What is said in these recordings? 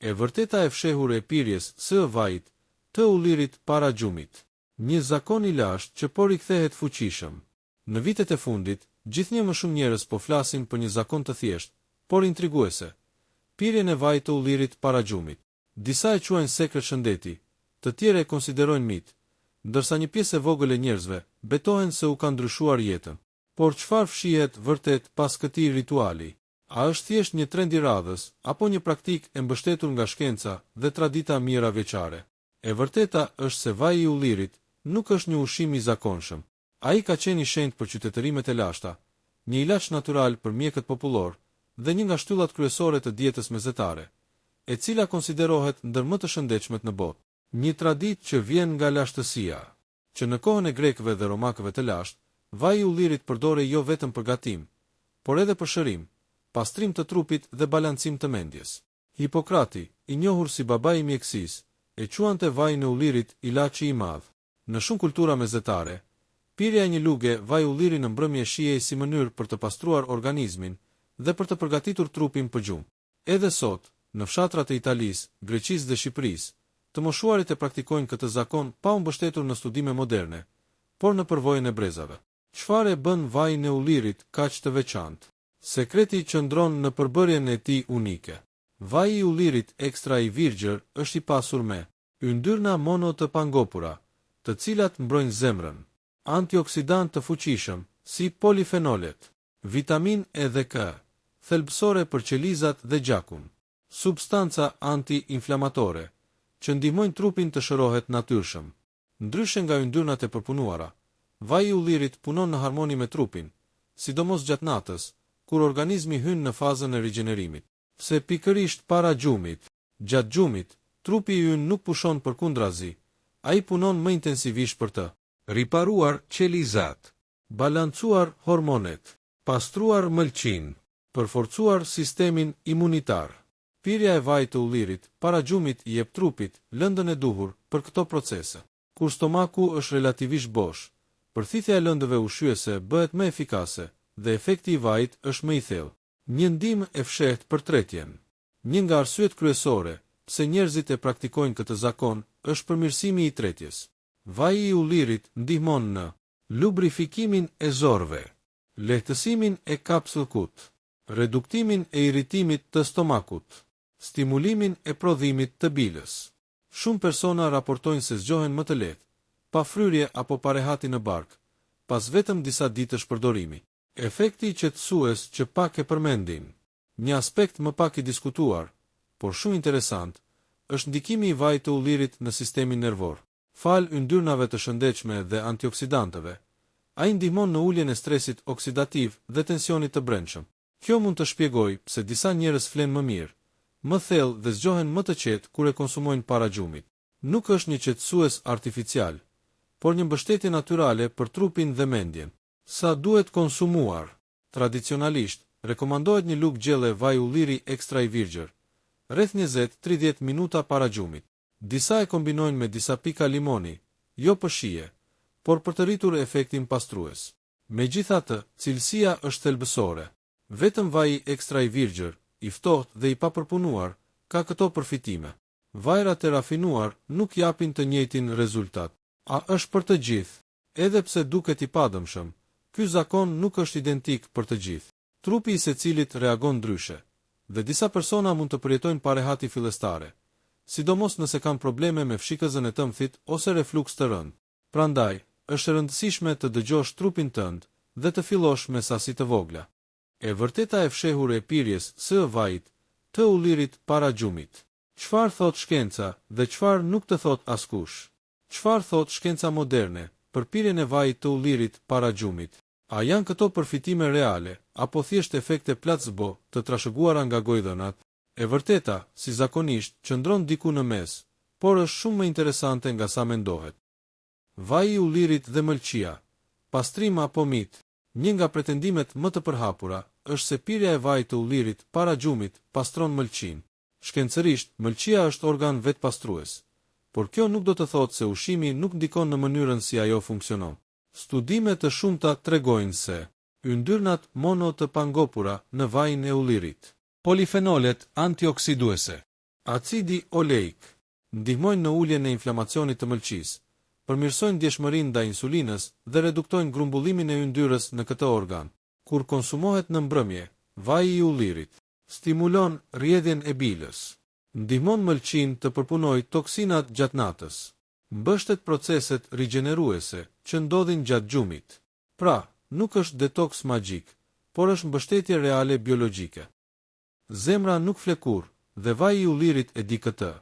E vërteta e fshehur e pirjes së vajit të ullirit para gjumit. Një zakon i lashtë që po rikthehet fuqishëm. Në vitet e fundit, gjithnjë më shumë njerëz po flasin për një zakon të thjeshtë, por intriguese, pirjen e vajit të ullirit para gjumit. Disa e quajnë sekret shëndeti, të tjerë e konsiderojnë mit, ndërsa një pjesë e vogël e njerëzve betohen se u ka ndryshuar jetën. Por çfarë fshihet vërtet pas këtij rituali? A është thjesht një trend i radhës, apo një praktikë e mbështetur nga shkenca dhe tradita mijëravjeçare? E vërteta është se vaji i ullirit nuk është një ushqim i zakonshëm. Ai ka qenë i shenjtë për qytetërimet e lashta, një ilaç natyral për mjekët popullorë dhe një nga shtyllat kryesore të dietës mesdhetare, e cila konsiderohet ndër më të shëndetshmet në botë. Një traditë që vjen nga lashtësia. Që në kohën e grekëve dhe romakëve të lashtë, vaji i ullirit përdorej jo vetëm për gatim, por edhe për shërim, pastrim të trupit dhe balancim të mendjes. Hipokrati, i njohur si babai i mjekësisë, e quante vajin e ullirit ilaçi i madh. Në shumë kultura mesdhetare, pirja e një luge vaj ulliri në mbrëmje shihej si mënyrë për të pastruar organizmin dhe për të përgatitur trupin për gjumë. Edhe sot, në fshatrat e Italisë, Greqisë dhe Shqipërisë, të moshuarit e praktikojnë këtë zakon pa u mbështetur në studime moderne, por në përvojën e brezave. Çfarë e bën vajin e ullirit kaq të veçantë? Sekreti qëndron në përbërjen e tij unike. Vaji i ullirit ekstra i virgjër është i pasur me. Yndyrna mono të pangopura, të cilat mbrojnë zemrën. Antioksidantë të fuqishëm, si polifenolet. Vitaminë E dhe K, thelbësore për qelizat dhe gjakun. Substanca anti-inflamatore, që ndihmojnë trupin të shërohet natyrshëm. Ndryshe nga yndyrnat e përpunuara, vaji i ullirit punon në harmoni me trupin, sidomos gjatë natës, kur organizmi hyn në fazën e rigjenerimit. Pse pikërisht para gjumit? Gjatë gjumit, trupi ynë nuk pushon përkundrazi, ai punon më intensivisht për të. Riparuar qelizat. Balancuar hormonet. Pastruar mëlçinë. Përforcuar sistemin imunitar. Pirja e vajit të ullirit para gjumit i jep trupit lëndën e duhur për këto procese. Kur stomaku është relativisht bosh, përthithja e lëndëve ushqyese bëhet më efikase dhe efekti i vajit është më i thellë. Një ndihmë e fshehtë për tretjen. Një nga arsyet kryesore pse njerëzit e praktikojnë këtë zakon është përmirësimi i tretjes. Vaji i ullirit ndihmon në. Lubrifikimin e zorrëve. Lehtësimin e kapsllëkut. Reduktimin e irritimit të stomakut. Stimulimin e prodhimit të bilës. Shumë persona raportojnë se zgjohen më të lehtë, pa fryrje apo parehati në bark, pas vetëm disa ditësh përdorimi. Efekti qetësues që pak e përmendin. Një aspekt më pak i diskutuar, por shumë interesant, është ndikimi i vajit të ullirit në sistemin nervor. Falë yndyrnave të shëndetshme dhe antioksidantëve, ai ndihmon në uljen e stresit oksidativ dhe tensionit të brendshëm. Kjo mund të shpjegojë pse disa njerëz flenë më mirë, më thellë dhe zgjohen më të qetë kur e konsumojnë para gjumit. Nuk është një qetësues artificial, por një mbështetje natyrale për trupin dhe mendjen. Sa duhet konsumuar? Tradicionalisht, rekomandohet një lugë gjelle vaj ulliri ekstra i virgjër, rreth 20, 30 minuta para gjumit. Disa e kombinojnë me disa pika limoni, jo për shije, por për të rritur efektin pastrues. Megjithatë, cilësia është thelbësore. Vetëm vaji ekstra i virgjër, i ftohtë dhe i papërpunuar, ka këto përfitime. Vajrat e rafinuar nuk japin të njëjtin rezultat. A është për të gjithë? Edhe pse duket i padëmshëm, ky zakon nuk është identik për të gjithë. Trupi i secilit reagon ndryshe, dhe disa persona mund të përjetojnë parehati fillestare, sidomos nëse kanë probleme me fshikëzën e tëmthit ose refluks të rëndë. Prandaj, është e rëndësishme të dëgjosh trupin tënd dhe të fillosh me sasi të vogla. E vërteta e fshehur e pirjes së vajit të ullirit para gjumit. Çfarë thotë shkenca dhe çfarë nuk të thotë askush? Çfarë thotë shkenca moderne për pirjen e vajit të ullirit para gjumit? A janë këto përfitime reale apo thjesht efekte placebo të trashëguara nga gojëdhënat? E vërteta, si zakonisht, qëndron diku në mes, por është shumë më interesante nga sa mendohet. Vaji i ullirit dhe mëlçia, pastrim apo mit? Një nga pretendimet më të përhapura është se pirja e vajit të ullirit para gjumit pastron mëlçinë. Shkencërisht, mëlçia është organ vetëpastrues, por kjo nuk do të thotë se ushqimi nuk ndikon në mënyrën si ajo funksionon. Studime të shumta tregojnë se. Yndyrnat mono të pangopura në vajin e ullirit. Polifenolet antioksiduese. Acidi oleik. Ndihmojnë në uljen e inflamacionit të mëlçisë, përmirësojnë ndjeshmërinë ndaj insulinës dhe reduktojnë grumbullimin e yndyrës në këtë organ. Kur konsumohet në mbrëmje, vaji i ullirit. Stimulon rrjedhjen e bilës. Ndihmon mëlçinë të përpunojë toksinat gjatë natës. Mbështet proceset rigjeneruese që ndodhin gjatë gjumit. Pra, nuk është detoks magjik, por është mbështetje reale biologjike. Zemra nuk fle kurrë, dhe vaji i ullirit e di këtë.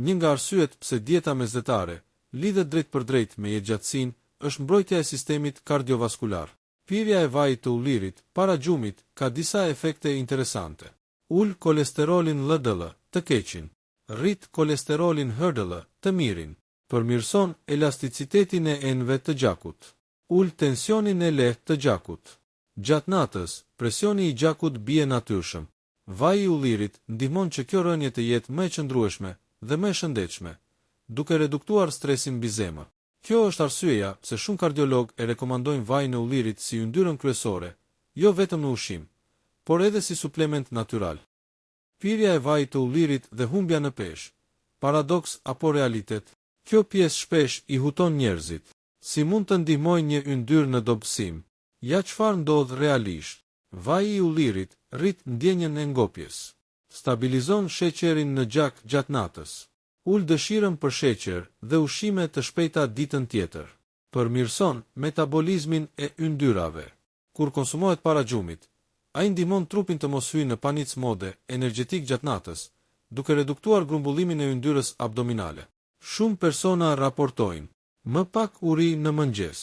Një nga arsyet pse dieta mesdhetare lidhet drejtpërdrejt me jetëgjatësinë është mbrojtja e sistemit kardiovaskular. Pirja e vajit të ullirit para gjumit ka disa efekte interesante. Ul kolesterolin LDL, të keqin. Rrit kolesterolin HDL, të mirin. Përmirëson elasticitetin e enëve të gjakut. Ul tensionin e lehtë të gjakut. Gjatë natës, presioni i gjakut bie natyrshëm. Vaji i ullirit ndihmon që kjo rënie të jetë më e qëndrueshme dhe më e shëndetshme, duke reduktuar stresin mbi zemër. Kjo është arsyeja pse shumë kardiologë e rekomandojnë vajin e ullirit si yndyrën kryesore, jo vetëm në ushqim, por edhe si suplement natyral. Pirja e vajit të ullirit dhe humbja në peshë, paradoks apo realitet? Kjo pjesë shpesh i huton njerëzit. Si mund të ndihmojë një yndyrë në dobësim? Ja çfarë ndodh realisht. Vaji i ullirit rrit ndjenjën e ngopjes. Stabilizon sheqerin në gjak gjatë natës. Ul dëshirën për sheqer dhe ushqime të shpejta ditën tjetër. Përmirëson metabolizmin e yndyrave. Kur konsumohet para gjumit, ai ndihmon trupin të mos hyjë në panic mode energjetik gjatë natës, duke reduktuar grumbullimin e yndyrës abdominale. Shumë persona raportojnë. Më pak uri në mëngjes.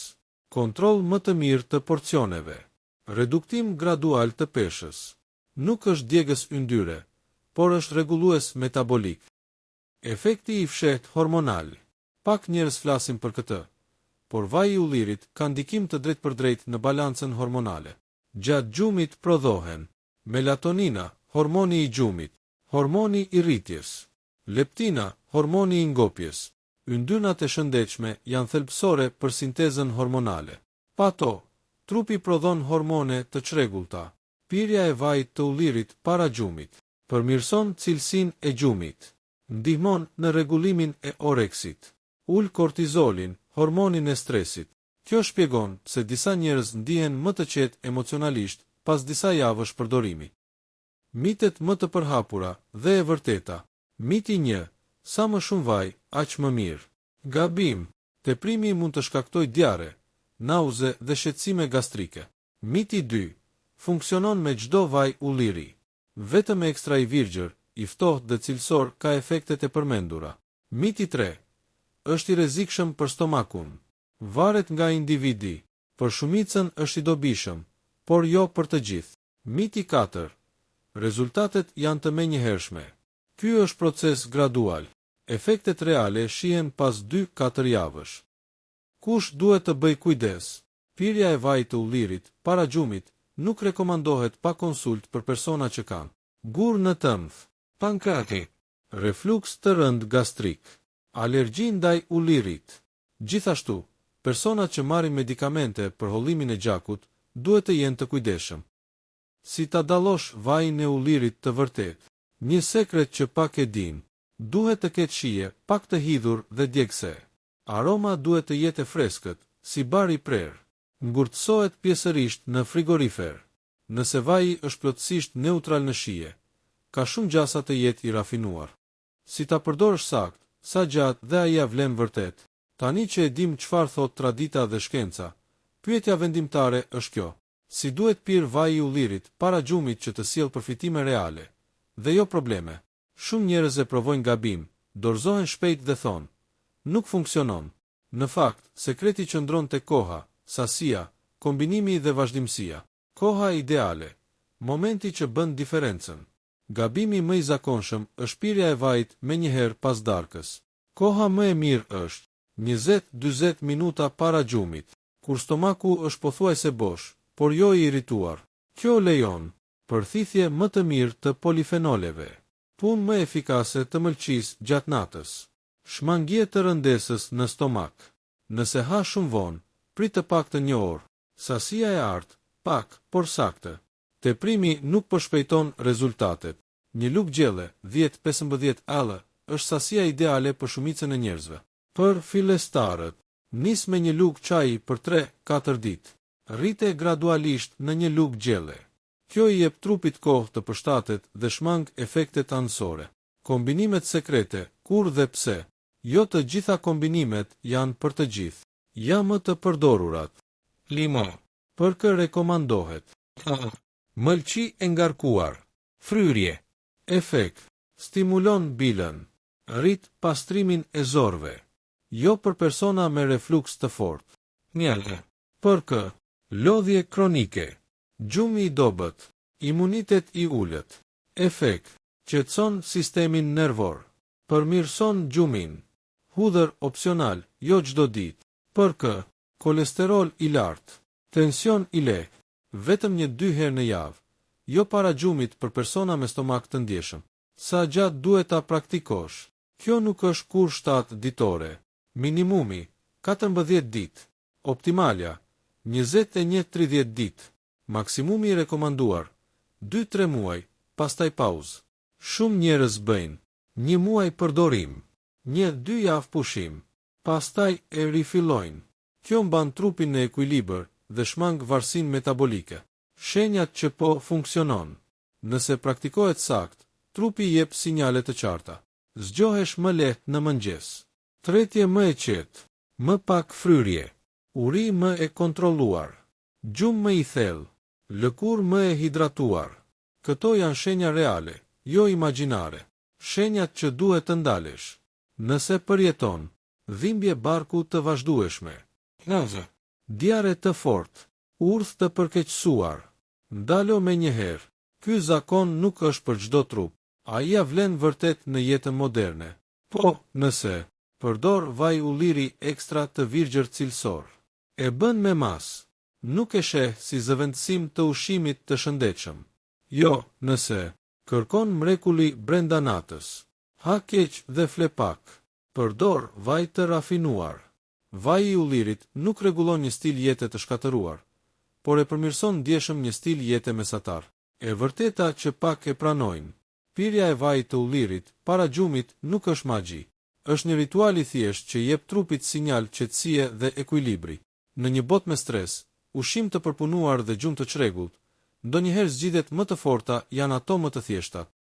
Kontroll më të mirë të porcioneve. Reduktim gradual të peshës. Nuk është djegës yndyre, por është rregullues metabolik. Efekti i fshehtë hormonal. Pak njerëz flasin për këtë, por vaji i ullirit ka ndikim të drejtpërdrejtë në balancën hormonale. Gjatë gjumit prodhohen. Melatonina, hormoni i gjumit. Hormoni i rritjes. Leptina, hormoni i ngopjes. Yndyrnat e shëndetshme janë thelbësore për sintezën hormonale. Pa to, trupi prodhon hormone të çrregullta. Pirja e vajit të ullirit para gjumit. Përmirëson cilësinë e gjumit. Ndihmon në rregullimin e oreksit. Ul kortizolin, hormonin e stresit. Kjo shpjegon pse disa njerëz ndihen më të qetë emocionalisht pas disa javësh përdorimi. Mitet më të përhapura dhe e vërteta. Miti një, Sa më shumë vaj, aq më mirë. Gabim! Teprimi mund të shkaktojë diarre, nauze dhe shqetësime gastrike. Miti dy, Funksionon me çdo vaj ulliri. Vetëm ekstra i virgjër, i ftohtë dhe cilësor ka efektet e përmendura. Miti tre, Është i rrezikshëm për stomakun. Varet nga individi. Për shumicën është i dobishëm, por jo për të gjithë. Miti katër, Rezultatet janë të menjëhershme. Ky është proces gradual. Efektet reale shihen pas dy-katër javësh. Kush duhet të bëjë kujdes? Pirja e vajit të ullirit para gjumit nuk rekomandohet pa konsultë për persona që kanë. Gurë në tëmth. Pankreati. Refluks të rëndë gastrik. Alergji ndaj ullirit. Gjithashtu, personat që marrin medikamente për hollimin e gjakut duhet të jenë të kujdesshëm. Si ta dallosh vajin e ullirit të vërtetë? Një sekret që pak e dinë. Duhet të ketë shije pak të hidhur dhe djegëse. Aroma duhet të jetë e freskët, si bar i prerë. Ngurtësohet pjesërisht në frigorifer. Nëse vaji është plotësisht neutral në shije, ka shumë gjasa të jetë i rafinuar. Si ta përdorësh saktë, sa gjatë dhe a ia vlen vërtet? Tani që e dimë çfarë thotë tradita dhe shkenca, pyetja vendimtare është kjo. Si duhet pirë vaji i ullirit para gjumit që të sjellë përfitime reale, dhe jo probleme? Shumë njerëz e provojnë gabim, dorëzohen shpejt dhe thonë, Nuk funksionon. Në fakt, sekreti qëndron tek koha, sasia, kombinimi dhe vazhdimësia. Koha ideale, momenti që bën diferencën. Gabimi më i zakonshëm është pirja e vajit menjëherë pas darkës. Koha më e mirë është. 20, 40 minuta para gjumit. Kur stomaku është pothuajse bosh, por jo i irrituar. Kjo lejon. Përthithje më të mirë të polifenoleve. Punë më efikase të mëlçisë gjatë natës. Shmangie të rëndesës në stomak. Nëse ha shumë vonë, prit të paktën një orë. Sasia e artë, pak, por saktë. Teprimi nuk përshpejton rezultatet. Një lugë gjelle, dhjetë, 15 ml, është sasia ideale për shumicën e njerëzve. Për fillestarët, nis me një lugë çaji për tre, katër ditë. Rrite gradualisht në një lugë gjelle. Kjo i jep trupit kohë të përshtatet dhe shmang efektet anësore. Kombinimet sekrete, kur dhe pse? Jo të gjitha kombinimet janë për të gjithë. Ja më të përdorurat. Limon. Për kë rekomandohet? A. Mëlçi e ngarkuar. Fryrje. Efekt. Stimulon bilën. Rrit pastrimin e zorrëve. Jo për persona me refluks të fortë. Mjaltë. Për kë? Lodhje kronike. Gjumë i dobët. Imunitet i ulët. Efekt. Qetëson sistemin nervor. Përmirëson gjumin. Hudhër opsional, jo çdo ditë. Për kë? Kolesterol i lartë. Tension i lehtë. Vetëm një dy herë në javë. Jo para gjumit për persona me stomak të ndjeshëm. Sa gjatë duhet ta praktikosh? Kjo nuk është kurë shtatë ditore. Minimumi, 14 ditë. Optimalja, 21 30 ditë. Maksimumi i rekomanduar, dy tre muaj, pastaj pauzë. Shumë njerëz bëjnë. Një muaj përdorim. Një dy javë pushim. Pastaj e rifillojnë. Kjo mban trupin në ekuilibër dhe shmang varësinë metabolike. Shenjat që po funksionon. Nëse praktikohet saktë, trupi jep sinjale të qarta. Zgjohesh më lehtë në mëngjes. Tretje më e qetë. Më pak fryrje. Uri më e kontrolluar. Gjumë më i thellë. Lëkurë më e hidratuar. Këto janë shenja reale, jo imagjinare. Shenjat që duhet të ndalesh. Nëse përjeton. Dhimbje barku të vazhdueshme. Naze. Diarre të fortë. Urth të përkeqësuar. Ndalo menjëherë. Ky zakon nuk është për çdo trup. A ia vlen vërtet në jetën moderne? Po, nëse. Përdor vaj ulliri ekstra të virgjër cilësor. E bën me masë. Nuk e sheh si zëvendësim të ushqimit të shëndetshëm. Jo, nëse. Kërkon mrekulli brenda natës. Ha keq dhe fle pak. Përdor vaj të rafinuar. Vaji i ullirit nuk rregullon një stil jete të shkatërruar, por e përmirëson ndjeshëm një stil jete mesatar. E vërteta që pak e pranojnë. Pirja e vajit të ullirit para gjumit nuk është magji. Është një ritual i thjeshtë që i jep trupit sinjal qetësie dhe ekuilibri. Në një botë me stres, ushqim të përpunuar dhe gjumë të çrregullt, ndonjëherë zgjidhjet më të forta janë ato më të thjeshtat.